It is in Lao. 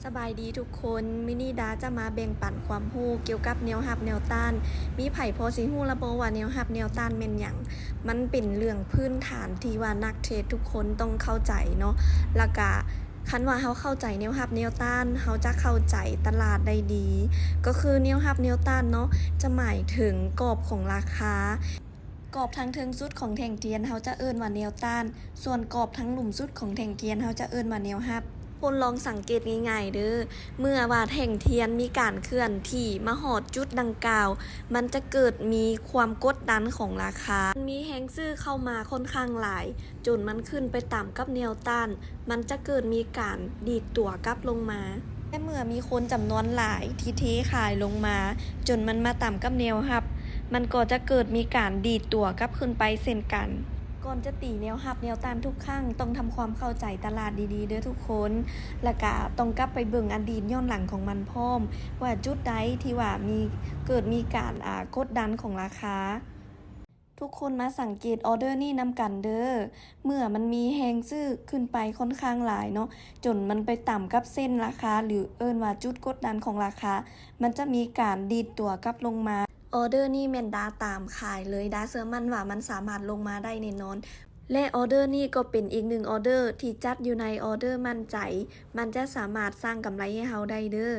ສະບາຍດີທຸກຄົນ, ມື້ນີ້ດາຈະມາແບ່ງປັນຄວາມຮູ້ກ່ຽວກັບແນວຮັບແນວຕ້ານ. ມີໃຜພໍຊິຮູ້ລະບໍ່ວ່າແນວຮັບແນວຕ້ານແມ່ນຫຍັງ? ມັນເປັນເລື່ອງພື້ນຖານທີ່ວ່ານັກເທຣດທຸກຄົນຕ້ອງເຂົ້າໃຈເນາະ. ແລ້ວກະຄັນວ່າເຮົາເຂົ້າໃຈແນວຮັບແນວຕ້ານ, ເຮົາຈະເຂົ້າໃຈຕະຫຼາດໄດ້ດີ. ກໍຄືແນວຮັບແນວຕ້ານເນາະ, ຈະໝາຍເຖິງກອບຂອງລາຄາ. ກອບທາງເທິງສຸດຂອງແທ່ງທຽນເຮົາຈະເອີ້ນວ່າແນວຕ້ານ, ສ່ວນກອບທາງລຸ່ມສຸດຂອງແທ່ງທຽນເຮົາຈະເອີ້ນວ່າແນວຮັບ. ຄົນລອງສັງເກດງ່າຍໆເດີ້, ເມື່ອວ່າແທ່ງທຽນມີການເຄື່ອນທີ່ມາຮອດຈຸດດັ່ງກ່າວ, ມັນຈະເກີດມີຄວາມກົດດັນຂອງລາຄາ. ມີແຮງຊື້ເຂົ້າມາຄ່ອນຂ້າງຫຼາຍ, ຈົນມັນຂຶ້ນໄປຕຳກັບແນວຕ້ານ, ມັນຈະເກີດມີການດີດຕົວກັບລົງມາ. ແລະ ເມື່ອມີຄົນຈຳນວນຫຼາຍທີ່ເທຂາຍລົງມາ, ຈົນມັນມາຕຳກັບແນວຮັບ, ມັນກໍຈະເກີດມີການດີດຕົວກັບຂຶ້ນໄປເຊັ່ນກັນ. ກ່ອນຈະຕີແນວຮັບແນວຕ້ານທຸກຄັ້ງ, ຕ້ອງທຳຄວາມເຂົ້າໃຈຕະຫຼາດດີໆເດີ້ທຸກຄົນ, ແລ້ວກະຕ້ອງກັບໄປເບິ່ງອະດີດຍ້ອນຫຼັງຂອງມັນພ້ອມ, ວ່າຈຸດໃດທີ່ວ່າມີ, ເກີດມີການ, ອາ, ກົດດັນຂອງລາຄາ. ທຸກຄົນມາສັງເກດອໍເດີນີ້ນຳກັນເດີ້. ເມື່ອມັນມີແຮງຊື້ຂຶ້ນໄປຄ່ອນຂ້າງຫຼາຍເນາະ, ຈົນມັນໄປຕຳກັບເສັ້ນລາຄາ ຫຼື ເອີ້ນວ່າຈຸດກົດດັນຂອງລາຄາ, ມັນຈະມີການດີດຕົວກັບລົງມາ. ອໍເດີນີ້ແມ່ນດາຕາມຂາຍເລີຍ, ດາເຊື່ອໝັ້ນວ່າມັນສາມາດລົງມາໄດ້ແນ່ນອນ. ແລະ ອໍເດີນີ້ກໍເປັນອີກໜຶ່ງອໍເດີທີ່ຈັດຢູ່ໃນອໍເດີໝັ້ນໃຈ, ມັນຈະສາມາດສ້າງກຳໄລໃຫ້ເຮົາໄດ້ເດີ້.